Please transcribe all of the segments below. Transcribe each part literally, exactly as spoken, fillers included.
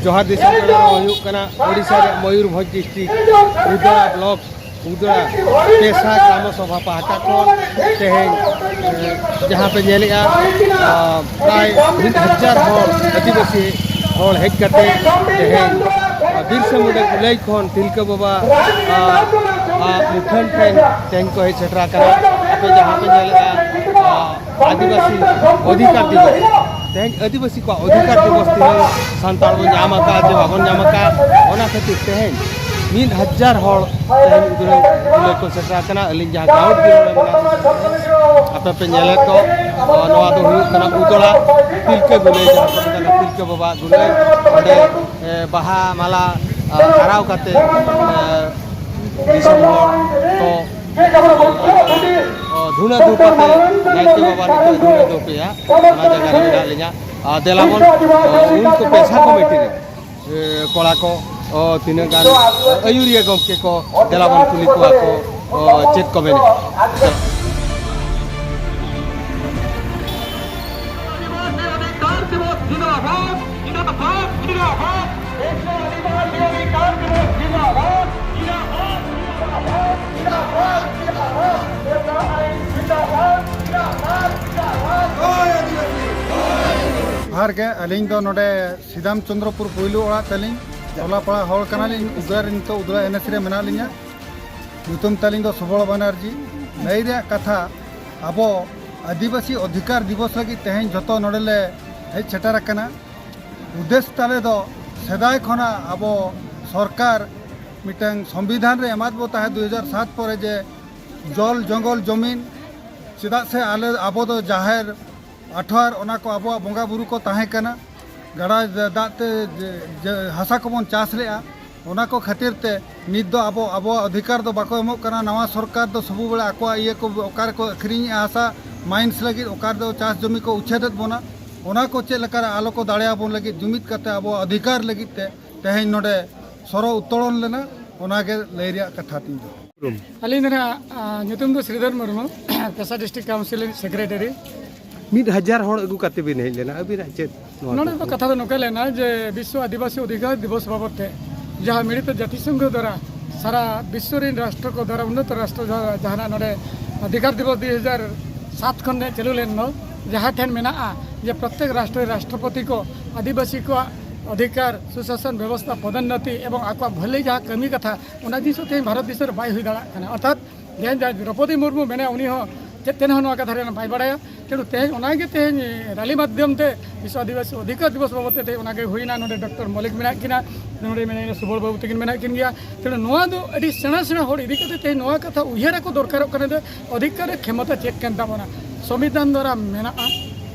ᱡᱚᱦᱟᱨ ᱫᱤᱥᱚᱢ ᱯᱮᱲᱟ ᱠᱚ, ᱦᱩᱭᱩᱜ ᱠᱟᱱᱟ ᱳᱰᱤᱥᱟ ᱨᱮᱭᱟᱜ ᱢᱚᱭᱩᱨᱵᱷᱚᱸᱡᱽ ᱰᱤᱥᱴᱨᱤᱠᱴ ᱩᱫᱽᱲᱟ ᱵᱞᱚᱠ ᱩᱫᱽᱲᱟ ᱯᱮᱥᱟ ᱜᱨᱟᱢ ᱥᱚᱵᱷᱟ ᱯᱟᱦᱴᱟ ᱠᱷᱚᱱ ᱛᱮᱦᱮᱧ, ᱮ, ᱡᱟᱦᱟᱸ ᱯᱮ ᱧᱮᱞᱮᱜᱼᱟ, ᱟ, ᱯᱨᱟᱭ ᱢᱤᱫ ᱦᱟᱡᱟᱨ ᱦᱚᱲ, ᱟᱹᱫᱤᱵᱟᱹᱥᱤ ᱦᱚᱲ ᱦᱮᱡ ᱠᱟᱛᱮ ᱛᱮᱦᱮᱧ, ᱟ, ᱵᱤᱨᱥᱟ ᱢᱩᱱᱰᱟ ᱜᱩᱞᱟᱹᱭ ᱠᱷᱚᱱ ᱛᱤᱞᱠᱟᱹ ᱵᱟᱵᱟ, ᱟ, ᱟ, ᱢᱩᱴᱷᱟᱹᱱ ᱴᱷᱮᱱ ᱛᱮᱦᱮᱧ ᱠᱚ ᱦᱮᱡ ᱥᱮᱴᱮᱨ ᱟᱠᱟᱱᱟ᱾ ᱟᱯᱮ ᱡᱟᱦᱟᱸ ᱯᱮ ᱧᱮᱞᱮᱜᱼᱟ, ᱟ, ᱟᱹᱫᱤᱵᱟᱹᱥᱤ ᱚᱫᱷᱤᱠᱟᱨ ᱫᱤᱵᱚᱥ, ᱛᱮᱦᱮᱧ ᱟᱹᱫᱤᱵᱟᱹᱥᱤ ᱠᱚᱣᱟᱜ ᱚᱫᱷᱤᱠᱟᱨ ᱫᱤᱵᱚᱥ ᱛᱤᱱᱟᱹᱜ ᱥᱟᱱᱛᱟᱲ ᱵᱚᱱ ᱧᱟᱢ ᱟᱠᱟᱫ ᱪᱮ ᱵᱟᱵᱚᱱ ᱧᱟᱢ ᱟᱠᱟᱫ, ᱚᱱᱟ ᱠᱷᱟᱹᱛᱤᱨ ᱛᱮᱦᱮᱧ ᱢᱤᱫ ᱦᱟᱡᱟᱨ ᱦᱚᱲ ᱛᱮᱦᱮᱧ ᱩᱫᱽᱲᱟᱹ ᱩᱫᱽᱲᱟᱹ ᱠᱚ ᱥᱮᱴᱮᱨ ᱟᱠᱟᱱᱟ᱾ ᱟᱹᱞᱤᱧ ᱡᱟᱦᱟᱸ ground zero ᱨᱮ ᱢᱮᱱᱟᱜ ᱞᱤᱧᱟ, ᱟᱯᱮ ᱯᱮ ᱧᱮᱞᱮᱫ ᱠᱚ, ᱱᱚᱣᱟ ᱫᱚ ᱦᱩᱭᱩᱜ ᱠᱟᱱᱟ ᱩᱫᱽᱲᱟ ᱛᱤᱞᱠᱟᱹ ᱜᱩᱞᱟᱹᱭ, ᱡᱟᱦᱟᱸ ᱠᱚ ᱢᱮᱛᱟᱜ ᱠᱟᱱᱟ ᱛᱤᱞᱠᱟᱹ ᱵᱟᱵᱟ ᱜᱩᱞᱟᱹᱭ᱾ ᱚᱸᱰᱮ, ᱮ, ᱵᱟᱦᱟ ᱢᱟᱞᱟ, ᱟ, ᱟᱨᱟᱣ ᱠᱟᱛᱮ, ᱮ, ᱫᱤᱥᱚᱢ ᱦᱚᱲ ᱠᱚ, ᱚ, ᱫᱷᱩᱱᱟᱹ ᱫᱷᱩᱯ ᱟᱛᱮ ᱱᱟᱭᱠᱮ ᱵᱟᱵᱟ ᱱᱤᱛᱚᱜ ᱫᱷᱩᱱᱟᱹ ᱫᱷᱩᱯᱮᱭᱟ, ᱚᱱᱟ ᱡᱟᱭᱜᱟ ᱨᱮ ᱢᱮᱱᱟᱜ ᱞᱤᱧᱟ᱾ ᱟᱨ ᱫᱮᱞᱟ ᱵᱚᱱ, ᱚ, ᱩᱱᱠᱩ ᱯᱮᱥᱟ ᱠᱚᱢᱤᱴᱤ ᱨᱮ, ᱮ, ᱠᱚᱲᱟ ᱠᱚ, ᱚ, ᱛᱤᱱᱟᱹᱜ ᱜᱟᱱ ᱟᱹᱭᱩᱨᱤᱭᱟᱹ ᱜᱚᱢᱠᱮ ᱠᱚ, ᱫᱮᱞᱟ ᱵᱚᱱ ᱠᱩᱞᱤ ᱠᱚᱣᱟ ᱠᱚ, ᱚ, ᱪᱮᱫ ᱠᱚ ᱢᱮᱱᱮᱫᱼᱟ᱾ ᱡᱚᱦᱟᱨ ᱜᱮ, ᱟᱹᱞᱤᱧ ᱫᱚ ᱱᱚᱰᱮ ᱥᱤᱫᱟᱢ ᱪᱚᱸᱫᱽᱨᱚᱯᱩᱨ ᱯᱩᱭᱞᱩ ᱚᱲᱟᱜ ᱛᱟᱹᱞᱤᱧ, ᱴᱚᱞᱟ ᱯᱟᱲᱟ ᱦᱚᱲ ᱠᱟᱱᱟᱞᱤᱧ᱾ ᱩᱫᱽᱲᱟ ᱨᱮ, ᱱᱤᱛᱚᱜ ᱩᱫᱽᱲᱟ ᱮᱱᱮᱥ ᱨᱮ ᱢᱮᱱᱟᱜ ᱞᱤᱧᱟ᱾ ᱧᱩᱛᱩᱢ ᱛᱟᱹᱞᱤᱧ ᱫᱚ ᱥᱩᱵᱚᱞ ᱵᱟᱱᱟᱨᱡᱤ᱾ ᱞᱟᱹᱭ ᱨᱮᱭᱟᱜ ᱠᱟᱛᱷᱟ, ᱟᱵᱚ ᱟᱹᱫᱤᱵᱟᱹᱥᱤ ᱚᱫᱷᱤᱠᱟᱨ ᱫᱤᱵᱚᱥ ᱞᱟᱹᱜᱤᱫ ᱛᱮᱦᱮᱧ ᱡᱷᱚᱛᱚ ᱱᱚᱰᱮ ᱞᱮ ᱦᱮᱡ ᱥᱮᱴᱮᱨ ᱟᱠᱟᱱᱟ᱾ ᱩᱫᱽᱫᱮᱥ ᱛᱟᱞᱮ ᱫᱚ ᱥᱮᱫᱟᱭ ᱠᱷᱚᱱᱟᱜ ᱟᱵᱚ ᱥᱚᱨᱠᱟᱨ ᱢᱤᱫᱴᱟᱝ ᱥᱚᱝᱵᱤᱫᱷᱟᱱ ᱨᱮ ᱮᱢᱟᱫ ᱵᱚ ᱛᱟᱦᱮᱸᱫ ᱫᱩ ᱦᱟᱡᱟᱨ ᱥᱟᱛ ᱯᱚᱨᱮ ᱡᱮ ᱡᱚᱞ, ᱡᱚᱝᱜᱚᱞ, ᱡᱚᱢᱤᱱ, ᱪᱮᱫᱟᱜ ᱥᱮ ᱟᱞᱮ, ᱟᱵᱚ ᱫᱚ ᱡᱟᱦᱮᱨ, ᱟᱴᱷᱣᱟᱨ, ᱚᱱᱟ ᱠᱚ ᱟᱵᱚᱣᱟᱜ ᱵᱚᱸᱜᱟ ᱵᱩᱨᱩ ᱠᱚ ᱛᱟᱦᱮᱸ ᱠᱟᱱᱟ᱾ ᱜᱟᱰᱟ ᱫᱟᱜ ᱛᱮ ᱡᱮ, ᱡᱮ ᱦᱟᱥᱟ ᱠᱚᱵᱚᱱ ᱪᱟᱥ ᱞᱮᱜᱼᱟ, ᱚᱱᱟ ᱠᱚ ᱠᱷᱟᱹᱛᱤᱨ ᱛᱮ ᱱᱤᱛ ᱫᱚ ᱟᱵᱚ, ᱟᱵᱚᱣᱟᱜ ᱚᱫᱷᱤᱠᱟᱨ ᱫᱚ ᱵᱟᱠᱚ ᱮᱢᱚᱜ ᱠᱟᱱᱟ᱾ ᱱᱟᱣᱟ ᱥᱚᱨᱠᱟᱨ ᱫᱚ ᱥᱚᱵᱩ ᱵᱮᱲᱟ ᱟᱠᱚᱣᱟᱜ ᱤᱭᱟᱹ ᱠᱚ, ᱚᱠᱟ ᱨᱮᱠᱚ ᱟᱹᱠᱷᱨᱤᱧᱮᱜᱼᱟ ᱦᱟᱥᱟ ᱢᱟᱭᱤᱱᱥ ᱞᱟᱹᱜᱤᱫ, ᱚᱠᱟ ᱨᱮᱫᱚ ᱪᱟᱥ ᱡᱚᱢᱤ ᱠᱚ ᱩᱪᱷᱮᱫᱮᱫ ᱵᱚᱱᱟ, ᱚᱱᱟ ᱠᱚ ᱪᱮᱫ ᱞᱮᱠᱟᱨᱮ ᱟᱞᱚ ᱠᱚ ᱫᱟᱲᱮᱭᱟᱵᱚᱱ ᱞᱟᱹᱜᱤᱫ, ᱡᱩᱢᱤᱫ ᱠᱟᱛᱮ ᱟᱵᱚᱣᱟᱜ ᱚᱫᱷᱤᱠᱟᱨ ᱞᱟᱹᱜᱤᱫ ᱛᱮ ᱛᱮᱦᱮᱧ ᱱᱚᱰᱮ ᱥᱚᱨᱚ ᱩᱛᱛᱳᱲᱚᱱ ᱞᱮᱱᱟ᱾ ᱚᱱᱟᱜᱮ ᱞᱟᱹᱭ ᱨᱮᱭᱟᱜ ᱠᱟᱛᱷᱟ ᱛᱤᱧ ᱫᱚ᱾ ᱟᱹᱞᱤᱧ ᱫᱚ ᱱᱟᱦᱟᱜ, ᱟ, ᱧᱩᱛᱩᱢ ᱫᱚ ᱥᱨᱤᱫᱷᱚᱨ ᱢᱩᱨᱢᱩ, ᱯᱮᱥᱟ ᱰᱤᱥᱴᱨᱤᱠᱴ ᱠᱟᱣᱩᱱᱥᱤᱞ ᱨᱤᱱ ᱥᱮᱠᱨᱮᱴᱟᱨᱤ᱾ ᱢᱤᱫ ᱦᱟᱡᱟᱨ ᱦᱚᱲ ᱟᱹᱜᱩ ᱠᱟᱛᱮ ᱵᱤᱱ ᱦᱮᱡ ᱞᱮᱱᱟ, ᱟᱹᱵᱤᱱᱟᱜ ᱪᱮᱫ ᱱᱚᱣᱟ ᱱᱚᱰᱮ ᱫᱚ ᱠᱩᱠᱞᱤ? ᱠᱟᱛᱷᱟ ᱫᱚ ᱱᱚᱝᱠᱟ ᱞᱮᱱᱟ ᱡᱮ ᱵᱤᱥᱥᱚ ᱟᱹᱫᱤᱵᱟᱹᱥᱤ ᱚᱫᱷᱤᱠᱟᱨ ᱫᱤᱵᱚᱥ ᱵᱟᱵᱚᱫ ᱛᱮ ᱡᱟᱦᱟᱸ ᱢᱤᱲᱤᱛ ᱡᱟᱹᱛᱤᱥᱚᱝᱜᱷ ᱫᱚᱣᱟᱨᱟ ᱥᱟᱨᱟ ᱵᱤᱥᱥᱚ ᱨᱮᱱ ᱨᱟᱥᱴᱨᱚ ᱠᱚ ᱫᱚᱣᱟᱨᱟ ᱩᱱᱱᱚᱛᱚ ᱨᱟᱥᱴᱨᱚ ᱡᱟᱦᱟᱸ, ᱡᱟᱦᱟᱸ ᱱᱚᱰᱮ ᱚᱫᱷᱤᱠᱟᱨ ᱫᱤᱵᱚᱥ ᱫᱩᱭ ᱦᱟᱡᱟᱨ ᱥᱟᱛ ᱠᱷᱚᱱ ᱪᱟᱹᱞᱩ ᱞᱮᱱ ᱫᱚ, ᱡᱟᱦᱟᱸ ᱴᱷᱮᱱ ᱢᱮᱱᱟᱜᱼᱟ ᱡᱮ ᱯᱨᱚᱛᱮᱠ ᱨᱟᱥᱴᱨᱚ ᱨᱟᱥᱴᱨᱚᱯᱚᱛᱤ ᱠᱚ ᱟᱹᱫᱤᱵᱟᱹᱥᱤ ᱠᱚᱣᱟᱜ ᱚᱫᱷᱤᱠᱟᱨ, ᱥᱩᱥᱟᱥᱚᱱ ᱵᱮᱵᱚᱥᱛᱷᱟ, ᱯᱚᱫᱚᱱᱱᱚᱛᱤ ᱮᱵᱚᱝ ᱟᱠᱚᱣᱟᱜ ᱵᱷᱟᱹᱞᱟᱹᱭ ᱡᱟᱦᱟᱸ ᱠᱟᱹᱢᱤ ᱠᱟᱛᱷᱟ, ᱚᱱᱟ ᱡᱤᱱᱤᱥ ᱦᱚᱸ ᱛᱮᱦᱮᱧ ᱵᱷᱟᱨᱚᱛ ᱫᱤᱥᱚᱢ ᱨᱮ ᱵᱟᱭ ᱦᱩᱭ ᱫᱟᱲᱮᱭᱟᱜ ᱠᱟᱱᱟ᱾ ᱚᱨᱛᱷᱟᱛ ᱡᱟᱦᱟᱸᱭ ᱡᱟᱦᱟᱸᱭ ᱫᱨᱚᱯᱚᱫᱤ ᱢᱩᱨᱢᱩ ᱢᱮᱱᱟᱭᱟ, ᱩᱱᱤ ᱦᱚᱸ ᱪᱮᱫ ᱛᱮᱱ ᱦᱚᱸ ᱱᱚᱣᱟ ᱠᱟᱛᱷᱟ ᱨᱮ ᱵᱟᱭ ᱵᱟᱲᱟᱭᱟ᱾ ᱛᱮᱱᱩ ᱛᱮᱦᱮᱧ ᱚᱱᱟᱜᱮ ᱛᱮᱦᱮᱧ ᱨᱟᱞᱤ ᱢᱟᱫᱽᱫᱷᱚᱢ ᱛᱮ ᱵᱤᱥᱥᱚ ᱟᱹᱫᱤᱵᱟᱹᱥᱤ ᱚᱫᱷᱤᱠᱟᱨ ᱫᱤᱵᱚᱥ ᱵᱟᱵᱚᱫ ᱛᱮ ᱛᱮᱦᱮᱧ ᱚᱱᱟᱜᱮ ᱦᱩᱭᱱᱟ᱾ ᱱᱚᱰᱮ ᱰᱚᱠᱴᱚᱨ ᱢᱚᱞᱤᱠ ᱢᱮᱱᱟᱜ ᱠᱤᱱᱟ, ᱱᱚᱰᱮ ᱢᱮᱱᱟᱭᱟ ᱥᱩᱵᱚᱞ ᱵᱟᱹᱵᱩ ᱛᱟᱹᱠᱤᱱ ᱢᱮᱱᱟᱜ ᱠᱤᱱ ᱜᱮᱭᱟ᱾ ᱛᱮᱱᱩ ᱱᱚᱣᱟ ᱫᱚ ᱟᱹᱰᱤ ᱥᱮᱬᱟ ᱥᱮᱬᱟ ᱦᱚᱲ ᱤᱫᱤ ᱠᱟᱛᱮ ᱛᱮᱦᱮᱧ ᱱᱚᱣᱟ ᱠᱟᱛᱷᱟ ᱩᱭᱦᱟᱹᱨ ᱟᱠᱚ ᱫᱚᱨᱠᱟᱨᱚᱜ ᱠᱟᱱᱟ ᱡᱮ ᱚᱫᱷᱤᱠᱟᱨ ᱨᱮ ᱠᱷᱮᱢᱚᱛᱟ ᱪᱮᱫ ᱠᱟᱱ ᱛᱟᱵᱚᱱᱟ᱾ ᱥᱚᱝᱵᱤᱫᱷᱟᱱ ᱫᱚᱣᱟᱨᱟ ᱢᱮᱱᱟᱜᱼᱟ,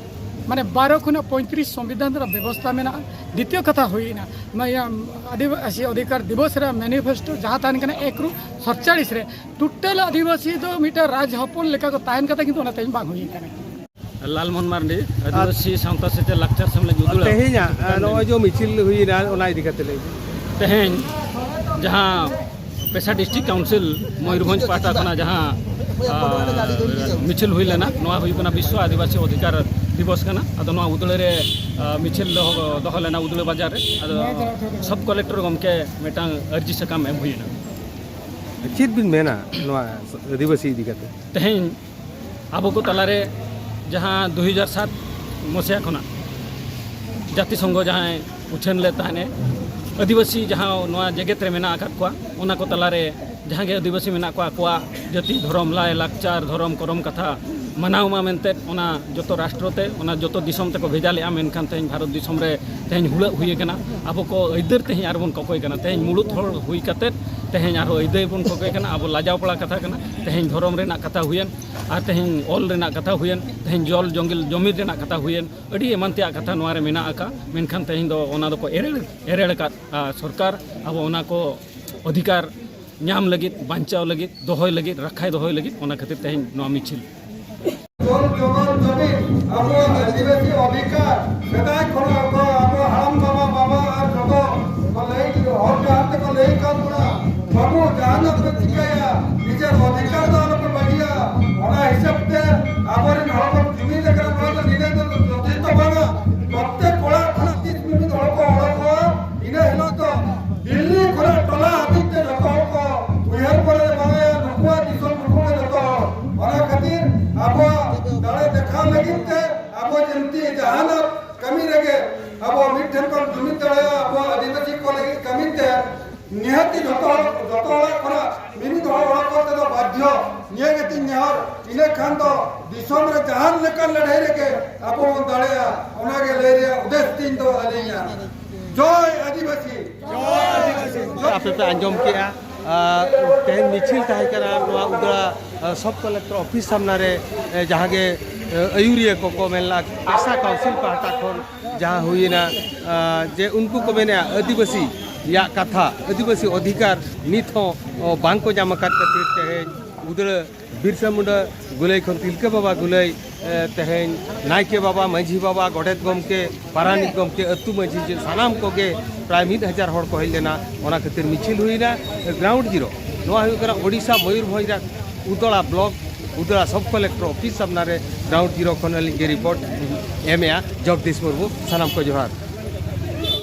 ᱢᱟᱱᱮ ᱵᱟᱨᱚ ᱠᱷᱚᱱᱟᱜ ᱯᱚᱸᱭᱛᱨᱤᱥ ᱥᱚᱝᱵᱤᱫᱷᱟᱱ ᱫᱚᱣᱟᱨᱟ ᱵᱮᱵᱚᱥᱛᱷᱟ ᱢᱮᱱᱟᱜᱼᱟ᱾ ᱫᱤᱛᱤᱭᱚ ᱠᱟᱛᱷᱟ ᱦᱩᱭᱱᱟ, ᱱᱚᱣᱟ ᱟᱹᱫᱤᱵᱟᱹᱥᱤ ᱚᱫᱷᱤᱠᱟᱨ ᱫᱤᱵᱚᱥ ᱨᱮ ᱢᱮᱱᱤᱯᱷᱮᱥᱴᱳ ᱡᱟᱦᱟᱸ ᱛᱟᱦᱮᱱ ᱠᱟᱱᱟ ᱮᱠ ᱨᱩ ᱥᱟᱛᱪᱟᱲᱤᱥ ᱨᱮ, ᱴᱳᱴᱟᱞ ᱟᱹᱫᱤᱵᱟᱹᱥᱤ ᱫᱚ ᱢᱤᱫᱴᱟᱝ ᱨᱟᱡᱽ ᱦᱚᱯᱚᱱ ᱞᱮᱠᱟ ᱠᱚ ᱛᱟᱦᱮᱱ ᱠᱟᱛᱷᱟ, ᱠᱤᱱᱛᱩ ᱚᱱᱟ ᱛᱮᱦᱮᱧ ᱵᱟᱝ ᱦᱩᱭ ᱠᱟᱱᱟ᱾ ᱞᱟᱞᱢᱳᱦᱚᱱ ᱢᱟᱨᱰᱤ, ᱟᱨ ᱟᱹᱫᱤᱵᱟᱹᱥᱤ ᱥᱟᱶᱛᱟ ᱥᱮᱪᱮᱫ ᱞᱟᱠᱪᱟᱨ ᱥᱮᱢᱞᱮᱫ ᱩᱫᱽᱲᱟ᱾ ᱛᱮᱦᱮᱧᱟᱜ, ᱟᱨ ᱱᱚᱜᱼᱚᱭ ᱡᱮ ᱢᱤᱪᱷᱤᱞ ᱦᱩᱭᱱᱟ, ᱚᱱᱟ ᱤᱫᱤ ᱠᱟᱛᱮ ᱞᱟᱹᱭ ᱵᱤᱱ᱾ ᱛᱮᱦᱮᱧ ᱡᱟᱦᱟᱸ ᱯᱮᱥᱟ ᱰᱤᱥᱴᱨᱤᱠᱴ ᱠᱟᱣᱩᱱᱥᱤᱞ ᱢᱚᱭᱩᱨᱵᱷᱚᱸᱡᱽ ᱯᱟᱦᱴᱟ ᱠᱷᱚᱱᱟᱜ ᱡᱟᱦᱟᱸ, ᱟᱨ, ᱢᱤᱪᱷᱤᱞ ᱦᱩᱭ ᱞᱮᱱᱟ, ᱱᱚᱣᱟ ᱦᱩᱭᱩᱜ ᱠᱟᱱᱟ ᱵᱤᱥᱥᱚ ᱟᱹᱫᱤᱵᱟᱹᱥᱤ ᱚᱫᱷᱤᱠᱟᱨ ᱫᱤᱵᱚᱥ ᱠᱟᱱᱟ᱾ ᱟᱫᱚ ᱱᱚᱣᱟ ᱩᱫᱽᱲᱟ ᱨᱮ, ᱟᱨ, ᱢᱤᱪᱷᱤᱞ ᱫᱚᱦᱚ, ᱫᱚᱦᱚ ᱞᱮᱱᱟ ᱩᱫᱽᱲᱟ ᱵᱟᱡᱟᱨ ᱨᱮ᱾ ᱟᱫᱚ ᱥᱟᱵ ᱠᱚᱞᱮᱠᱴᱚᱨ ᱜᱚᱢᱠᱮ ᱢᱤᱫᱴᱟᱝ ᱟᱹᱨᱡᱤ ᱥᱟᱠᱟᱢ ᱮᱢ ᱦᱩᱭᱱᱟ᱾ ᱪᱮᱫ ᱵᱤᱱ ᱢᱮᱱᱟ ᱱᱚᱣᱟ ᱟᱹᱫᱤᱵᱟᱹᱥᱤ ᱤᱫᱤ ᱠᱟᱛᱮ? ᱛᱮᱦᱮᱧ ᱟᱵᱚ ᱠᱚ ᱛᱟᱞᱟᱨᱮ ᱡᱟᱦᱟᱸ ᱫᱩ ᱦᱟᱡᱟᱨ ᱥᱟᱛ ᱢᱚᱥᱤᱦᱟ ᱠᱷᱚᱱᱟᱜ ᱡᱟᱹᱛᱤ ᱥᱚᱝᱜᱷᱚ ᱡᱟᱦᱟᱸᱭ ᱩᱪᱷᱟᱹᱱ ᱞᱮᱫ ᱛᱟᱦᱮᱱᱮ, ᱟᱹᱫᱤᱵᱟᱹᱥᱤ ᱡᱟᱦᱟᱸ ᱱᱚᱣᱟ ᱡᱮᱜᱮᱛ ᱨᱮ ᱢᱮᱱᱟᱜ ᱟᱠᱟᱫ ᱠᱚᱣᱟ, ᱚᱱᱟ ᱠᱚ ᱛᱟᱞᱟᱨᱮ ᱡᱟᱦᱟᱸ ᱜᱮ ᱟᱹᱫᱤᱵᱟᱹᱥᱤ ᱢᱮᱱᱟᱜ ᱠᱚᱣᱟ, ᱟᱠᱚᱣᱟᱜ ᱡᱟᱹᱛᱤ, ᱫᱷᱚᱨᱚᱢ, ᱞᱟᱭ, ᱞᱟᱠᱪᱟᱨ, ᱫᱷᱚᱨᱚᱢ, ᱠᱚᱨᱚᱢ, ᱠᱟᱛᱷᱟ ᱢᱟᱱᱟᱣ ᱢᱟ ᱢᱮᱱᱛᱮ ᱚᱱᱟ ᱡᱚᱛᱚ ᱨᱟᱥᱴᱨᱚ ᱛᱮ, ᱚᱱᱟ ᱡᱚᱛᱚ ᱫᱤᱥᱚᱢ ᱛᱮᱠᱚ ᱵᱷᱮᱡᱟ ᱞᱮᱫᱼᱟ᱾ ᱢᱮᱱᱠᱷᱟᱱ ᱛᱮᱦᱮᱧ ᱵᱷᱟᱨᱚᱛ ᱫᱤᱥᱚᱢ ᱨᱮ ᱛᱮᱦᱮᱧ ᱦᱩᱞᱟᱹᱜ ᱦᱩᱭ ᱟᱠᱟᱱᱟ᱾ ᱟᱵᱚ ᱠᱚ ᱟᱹᱭᱫᱟᱹᱨ ᱛᱮᱦᱮᱧ ᱟᱨᱵᱚᱱ ᱠᱚᱠᱚᱭ ᱠᱟᱱᱟ᱾ ᱛᱮᱦᱮᱧ ᱢᱩᱲᱩᱫ ᱦᱚᱲ ᱦᱩᱭ ᱠᱟᱛᱮ ᱛᱮᱦᱮᱧ ᱟᱨᱦᱚᱸ ᱟᱹᱭᱫᱟᱹᱨ ᱵᱚᱱ ᱠᱚᱠᱚᱭ ᱠᱟᱱᱟ᱾ ᱟᱵᱚ ᱞᱟᱡᱟᱣ ᱯᱟᱲᱟ ᱠᱟᱛᱷᱟ ᱠᱟᱱᱟ᱾ ᱛᱮᱦᱮᱧ ᱫᱷᱚᱨᱚᱢ ᱨᱮᱱᱟᱜ ᱠᱟᱛᱷᱟ ᱦᱩᱭᱮᱱ, ᱟᱨ ᱛᱮᱦᱮᱧ ᱚᱞ ᱨᱮᱱᱟᱜ ᱠᱟᱛᱷᱟ ᱦᱩᱭᱮᱱ, ᱛᱮᱦᱮᱧ ᱡᱚᱞ ᱡᱚᱝᱜᱤᱞ ᱡᱚᱢᱤᱱ ᱨᱮᱱᱟᱜ ᱠᱟᱛᱷᱟ ᱦᱩᱭᱮᱱ, ᱟᱹᱰᱤ ᱮᱢᱟᱱ ᱛᱮᱭᱟᱜ ᱠᱟᱛᱷᱟ ᱱᱚᱣᱟ ᱨᱮ ᱢᱮᱱᱟᱜ ᱟᱠᱟᱫ᱾ ᱢᱮᱱᱠᱷᱟᱱ ᱛᱮᱦᱮᱧ ᱫᱚ ᱚᱱᱟ ᱫᱚᱠᱚ ᱮᱨᱮᱲ, ᱮᱨᱮᱲ ᱟᱠᱟᱫ, ᱟᱨ ᱥᱚᱨᱠᱟᱨ ᱟᱵᱚ ᱚᱱᱟ ᱠᱚ ᱚᱫᱷᱤᱠᱟᱨ ᱧᱟᱢ ᱞᱟᱹᱜᱤᱫ, ᱵᱟᱧᱪᱟᱣ ᱞᱟᱹᱜᱤᱫ, ᱫᱚᱦᱚᱭ ᱞᱟᱹᱜᱤᱫ, ᱨᱟᱠᱷᱟᱭ ᱫᱚᱦᱚᱭ ᱞᱟᱹᱜᱤᱫ, ᱚᱱᱟ ᱠᱷᱟᱹᱛᱤᱨ ᱛᱮᱦᱮᱧ ᱱᱚᱣᱟ ᱢᱤᱪᱷᱤᱞ᱾ ᱡᱚᱞ ᱡᱚᱝᱜᱚᱞ ᱡᱚᱢᱤᱱ ᱟᱵᱚᱣᱟᱜ ᱟᱹᱫᱤᱵᱟᱹᱥᱤ ᱚᱫᱷᱤᱠᱟᱨ, ᱥᱮᱫᱟᱭ ᱠᱷᱚᱱᱟᱜ ᱟᱵᱚ, ᱟᱵᱚ ᱦᱟᱲᱟᱢ ᱵᱟᱵᱟ, ᱵᱟᱵᱟ ᱟᱨ ᱡᱚᱛᱚ ᱠᱚ ᱞᱟᱹᱭ, ᱦᱚᱲ ᱰᱟᱦᱟᱨ ᱛᱮᱠᱚ ᱞᱟᱹᱭ ᱟᱠᱟᱫ ᱵᱚᱱᱟ, ᱵᱟᱹᱵᱩ, ᱡᱟᱦᱟᱱᱟᱜ ᱯᱮ ᱪᱤᱠᱟᱹᱭᱟ, ᱱᱤᱡᱮᱨ ᱚᱫᱷᱤᱠᱟᱨ ᱫᱚ ᱟᱞᱚᱯᱮ ᱵᱟᱹᱜᱤᱭᱟ᱾ ᱚᱱᱟ ᱦᱤᱥᱟᱹᱵ ᱛᱮ ᱟᱵᱚᱨᱮᱱ ᱦᱚᱲ ᱵᱚᱱ ᱡᱩᱢᱤᱫ ᱟᱠᱟᱱᱟ, ᱱᱚᱣᱟ ᱱᱤᱦᱟᱹᱛᱤ ᱡᱚᱛᱚ ᱦᱚᱲ, ᱡᱚᱛᱚ ᱚᱲᱟᱜ ᱠᱷᱚᱱᱟᱜ ᱢᱤᱢᱤᱫ ᱦᱚᱲ ᱚᱲᱟᱜ ᱠᱚᱨᱮ ᱫᱚ ᱵᱟᱫᱽᱫᱷᱚ᱾ ᱱᱤᱭᱟᱹ ᱜᱮᱛᱤᱧ ᱱᱮᱦᱚᱨ, ᱤᱱᱟᱹ ᱠᱷᱟᱱ ᱫᱚ ᱫᱤᱥᱚᱢ ᱨᱮ ᱡᱟᱦᱟᱱ ᱞᱮᱠᱟᱱ ᱞᱟᱹᱲᱦᱟᱹᱭ ᱨᱮᱜᱮ ᱟᱵᱚ ᱵᱚᱱ ᱫᱟᱲᱮᱭᱟᱜᱼᱟ, ᱚᱱᱟᱜᱮ ᱞᱟᱹᱭ ᱨᱮᱭᱟᱜ ᱩᱫᱽᱫᱮᱥ ᱛᱤᱧ ᱫᱚ ᱟᱹᱞᱤᱧᱟᱜ᱾ ᱡᱚᱭ ᱟᱹᱫᱤᱵᱟᱹᱥᱤ᱾ ᱟᱯᱮ ᱯᱮ ᱟᱸᱡᱚᱢ ᱠᱮᱜᱼᱟ᱾ ᱟᱨ ᱛᱮᱦᱮᱧ ᱢᱤᱪᱷᱤᱞ ᱛᱟᱦᱮᱸ ᱠᱟᱱᱟ ᱱᱚᱣᱟ ᱩᱫᱽᱲᱟ ᱥᱚᱵ ᱠᱚᱞᱮᱠᱴᱚᱨ ᱚᱯᱷᱤᱥ ᱥᱟᱢᱱᱟ ᱨᱮ, ᱡᱟᱦᱟᱸ ᱜᱮ ᱟᱹᱭᱩᱨᱤᱭᱟᱹ ᱠᱚᱠᱚ ᱢᱮᱱ ᱞᱮᱫᱟ, ᱟᱥᱟ ᱠᱟᱣᱩᱱᱥᱤᱞ ᱯᱟᱦᱴᱟ ᱠᱷᱚᱱ ᱡᱟᱦᱟᱸ ᱦᱩᱭᱮᱱᱟ, ᱡᱮ ᱩᱱᱠᱩ ᱠᱚ ᱢᱮᱱᱮᱜᱼᱟ ᱟᱹᱫᱤᱵᱟᱹᱥᱤᱭᱟᱜ ᱠᱟᱛᱷᱟ, ᱟᱹᱫᱤᱵᱟᱹᱥᱤ ᱚᱫᱷᱤᱠᱟᱨ ᱱᱤᱛ ᱦᱚᱸ ᱵᱟᱝ ᱠᱚ ᱧᱟᱢ ᱟᱠᱟᱫ ᱠᱷᱟᱹᱛᱤᱨ ᱛᱮᱦᱮᱧ ᱩᱫᱽᱲᱟ ᱵᱤᱨᱥᱟ ᱢᱩᱱᱰᱟ ᱜᱩᱞᱟᱹᱭ ᱠᱷᱚᱱ ᱛᱤᱞᱠᱟᱹ ᱵᱟᱵᱟ ᱜᱩᱞᱟᱹᱭ, ᱮ, ᱛᱮᱦᱮᱧ ᱱᱟᱭᱠᱮ ᱵᱟᱵᱟ, ᱢᱟᱹᱡᱷᱤ ᱵᱟᱵᱟ, ᱜᱚᱰᱮᱛ ᱜᱚᱢᱠᱮ, ᱯᱟᱨᱟᱱᱤᱠ ᱜᱚᱢᱠᱮ, ᱟᱹᱛᱩ ᱢᱟᱹᱡᱷᱤ ᱡᱮ ᱥᱟᱱᱟᱢ ᱠᱚᱜᱮ ᱯᱨᱟᱭ ᱢᱤᱫ ᱦᱟᱡᱟᱨ ᱦᱚᱲ ᱠᱚ ᱦᱮᱡ ᱞᱮᱱᱟ᱾ ᱚᱱᱟ ᱠᱷᱟᱹᱛᱤᱨ ᱢᱤᱪᱷᱤᱞ ᱦᱩᱭᱱᱟ᱾ ᱜᱨᱟᱣᱩᱱᱰ ᱡᱤᱨᱳ, ᱱᱚᱣᱟ ᱦᱩᱭᱩᱜ ᱠᱟᱱᱟ ᱳᱰᱤᱥᱟ ᱢᱚᱭᱩᱨᱵᱷᱚᱸᱡᱽ ᱨᱮᱭᱟᱜ ᱩᱫᱽᱲᱟ ᱵᱞᱚᱠ, ᱩᱫᱽᱲᱟ ᱥᱚᱵ ᱠᱚᱞᱮᱠᱴᱚᱨ ᱚᱯᱷᱤᱥ ᱥᱟᱢᱱᱟ ᱨᱮ ᱜᱨᱟᱣᱩᱱᱰ ᱡᱤᱨᱳ ᱠᱷᱚᱱ ᱟᱹᱞᱤᱧ ᱜᱮ ᱨᱤᱯᱳᱨᱴ ᱮᱢᱮᱜᱼᱟ᱾ ᱡᱚᱜᱽᱫᱤᱥ ᱢᱩᱨᱢᱩ, ᱥᱟᱱᱟᱢ ᱠᱚ ᱡᱚᱦᱟᱨ᱾